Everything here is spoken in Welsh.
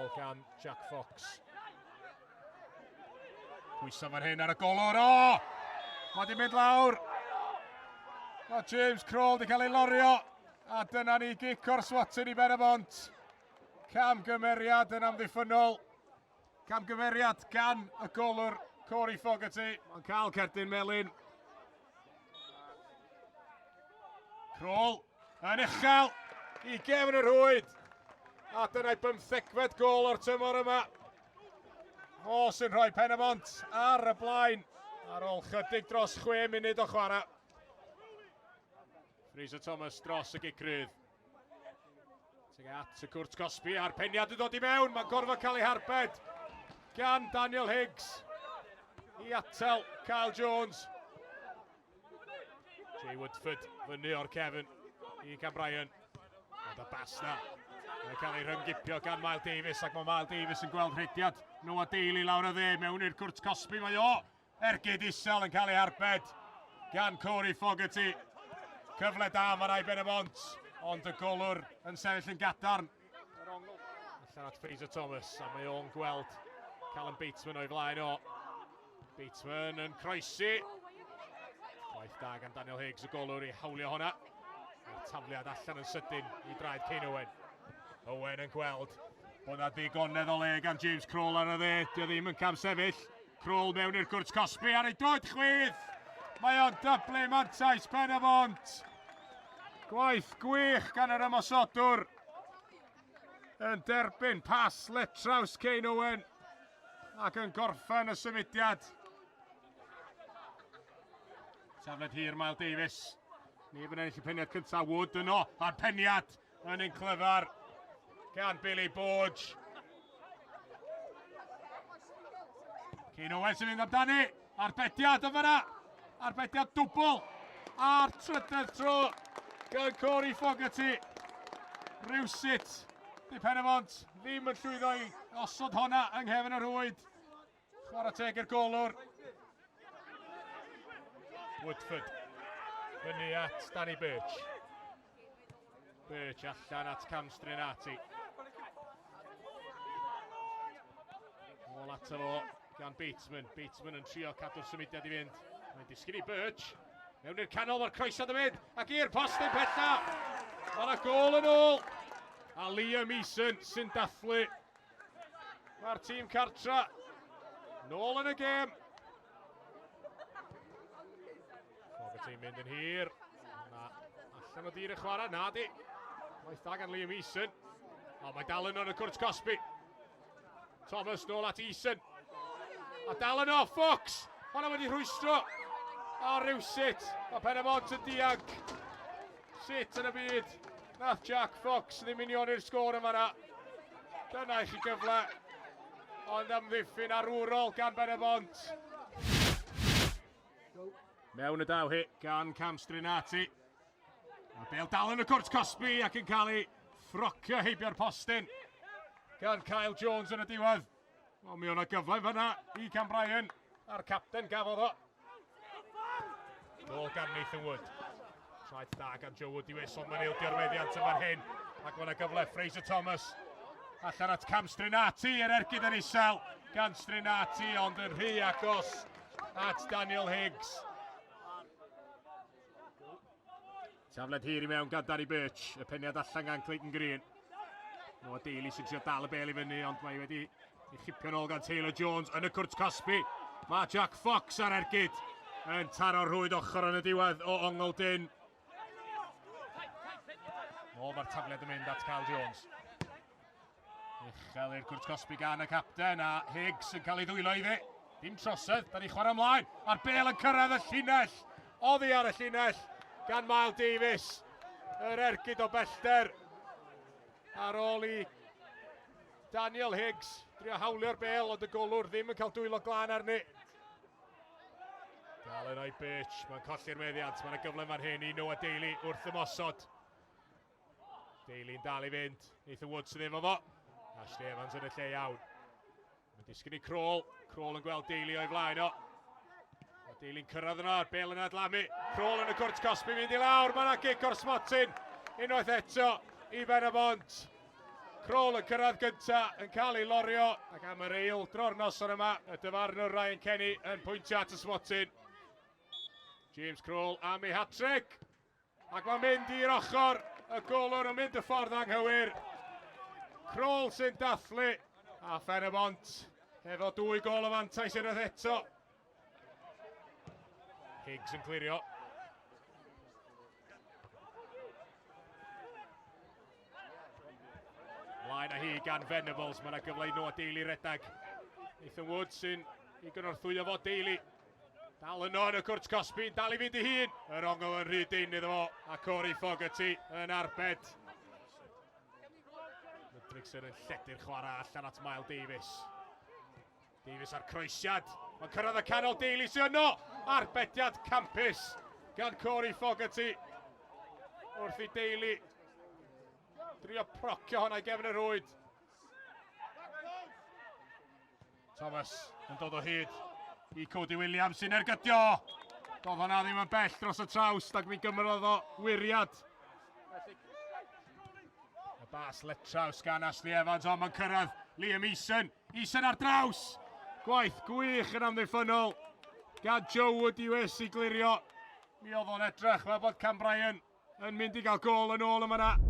Gol gan Jack Fox. Pwyso fan hyn ar y golwr. O! Mae di mynd lawr. Mae James Kroll di cael ei lorio. A dyna ni gic o'r swatyn i Ben y Bont. Camgymeriad yn amddiffynnol. Camgymeriad gan y golwr Corey Fogarty. Mae'n cael cerdyn melyn. Kroll yn uchel i gefn y rhwyd. A dyna'i bymthegfed gol o'r tymor yma. O sy'n rhoi Pen-y-bont ar y blaen ar ôl chydig dros 6 munud o chwarae. Fraser Thomas dros y gic rydd. Tuag at y cwrt cosbi a'r peniad yn dod i mewn. Mae'n gorfod cael ei harbed gan Daniel Higgs i atal Kyle Jones. Jay Woodford fyny o'r cefn i Cam Bryan. Ond y bas na. Mae'n cael ei rhyngipio gan Miles Davies ac mae Miles Davies yn gweld rhediad Noah Daly lawr y dde mewn i'r cwrt cosbi. Mae o ergyd isel yn cael ei arbed gan Corey Fogarty. Cyfle da fan i Ben y Bont, ond y golwr yn sefyll yn gadarn. Allan at Fraser Thomas, a mae o'n gweld Callum Bateman o'i flaen o. Bateman yn croesi. Gwaith da gan Daniel Higgs, y golwr, i hawlio hwnna. Mae'r tafliad allan yn sydyn i draed Kane Owen. Owen yn gweld bod na ddigonedd o le gan James Kroll ar y dde. Dio ddim yn cam sefyll. Kroll mewn i'r cwrt cosbi ar ei droed chwith. Mae o'n dyblu mantais Pen y Bont. Gwaith gwych gan yr ymosodwr. Yn derbyn pas letraws Kane Owen ac yn gorffen y symudiad. Tafled hir Miles Davies. Neb yn ennill y peniad cyntaf. Wood yno. A'r peniad yn un clyfar gan Billy Borge. Kane Owen sy'n mynd amdani. Arbediad o fyna. Arbediad dwbl. A'r trydedd tro gan Corey Fogarty. Rhywsut, di Pen-y-bont ddim yn llwyddo i osod honna yng nghefn y rhwyd. Chwarae teg i'r golwr. Woodford. Fyny at Danny Birch. Birch allan at Cam Strinati. Ôl ato fo gan Bateman. Bateman yn trio cadw'r symudiad i fynd. Mae'n disgyn i Birch. Mewn i'r canol, mae'r croesiad yn mynd. Ac i'r postyn pella. Mae yna gol yn ôl. A Liam Eason sy'n dathlu. Mae'r tîm cartra nôl yn y gêm. Fogarty mynd yn hir. Na, allan o dir y chwarae, na di. Waith da gan Liam Eason. O, mae dal yno yn y cwrt cosbi. Thomas nôl at Eason. A dal yno, Fox! Hwna wedi rhwystro. A rhywsut, mae Pen-y-bont yn dianc. Sut yn y byd nath Jack Fox ddim unioni'r sgôr yma na. Dyna i chi gyfle. Ond amddiffyn arwrol gan Ben-y-bont. Mewn y daw hi gan Cam Strinati. Mae Bale dal yn y cwrt cosbi ac yn cael ei ffrocio heibio'r postyn gan Kyle Jones yn y diwedd. Wel, mi o'na gyfle fyna i Cam Bryan a'r capten gafodd o. Gol gan Nathan Wood. Traed da gan Joe Wood i wes, ond mae'n ildio'r meddiant yn fan hyn. Ac mae yna gyfle Fraser Thomas allan at Cam Strinati, yr ergyd yn isel gan Strinati, ond yn rhy agos at Daniel Higgs. Tafled hir i mewn gan Danny Birch, y peniad allan gan Clayton Green. Noah Daly sy'n trio dal y bel i fyny, ond mae wedi ei chipio nôl gan Taylor Jones yn y cwrt cosbi. Mae Jack Fox ar ergyd yn taro'r rhwyd ochr yn y diwedd o ongl dyn. Nôl mae'r tafliad yn mynd at Carl Jones. Uchel i'r cwrt cosbi gan y capten a Higgs yn cael ei ddwylo iddi. Dim trosedd, da ni chwarae ymlaen. A'r bel yn cyrraedd y llinell. Oddi ar y llinell gan Miles Davies. Yr ergyd o bellter. Ar ôl i Daniel Higgs drio hawlio'r bel, ond y golwr ddim yn cael dwylo glân arni. Dal yn o'i Birch, mae'n colli'r meddiant. Mae'n gyfle fan hyn i Noah Daly wrth ymosod. Daly'n dal i fynd. Nathan Wood sydd efo fo. Ashley Evans yn y lle iawn. Mae'n disgyn i Kroll. Kroll yn gweld Daly o'i flaen o. Mae Daly'n cyrraedd yno, a'r bel yn adlamu. Kroll yn y cwrt cosbi mynd i lawr. Mae yna gic o'r smotyn. Unwaith eto i Ben y Bont. Kroll yn cyrraedd gynta, yn cael ei lorio, ac am yr eil dro'r noson yma, y dyfarnwr Ryan Kenny yn pwyntio at y smotyn. James Kroll am ei hat-trick, ac mae'n mynd i'r ochr, y golwr yn mynd y ffordd anghywir. Kroll sy'n dathlu, a Phen-y-bont efo dwy gol o fantais unwaith eto. Higgs yn clirio. Mlaen â hi gan Venables, mae yna gyfle i Noah Daly redag. Nathan Wood sy'n ei gynorthwyo fo Daly. Dal yno yn y cwrt cosbi, dal i fynd i hun. Yr ongl yn rhy dyn iddo fo, a Corey Fogarty yn arbed. Ludwigson yn lledu'r chwarae allan at Mael Davies. Davies a'r croesiad. Mae'n cyrraedd y canol, Daly sy'n yno! Arbediad campus gan Corey Fogarty. Wrth i Daly drio procio hwnna i gefn y rwyd. Thomas yn dod o hyd i Cody Williams sy'n ergydio. Doedd hwnna ddim yn bell dros y traws ac mi gymrodd o wiriad. Y bas letraws gan Ashley Evans, ond mae'n cyrraedd Liam Eason. Eason ar draws! Gwaith gwych yn amddiffynnol gan Joe Wood-Hughes i glirio. Mi oedd o'n edrych fel bod Cam Bryan yn mynd i gael gol yn ôl yma na.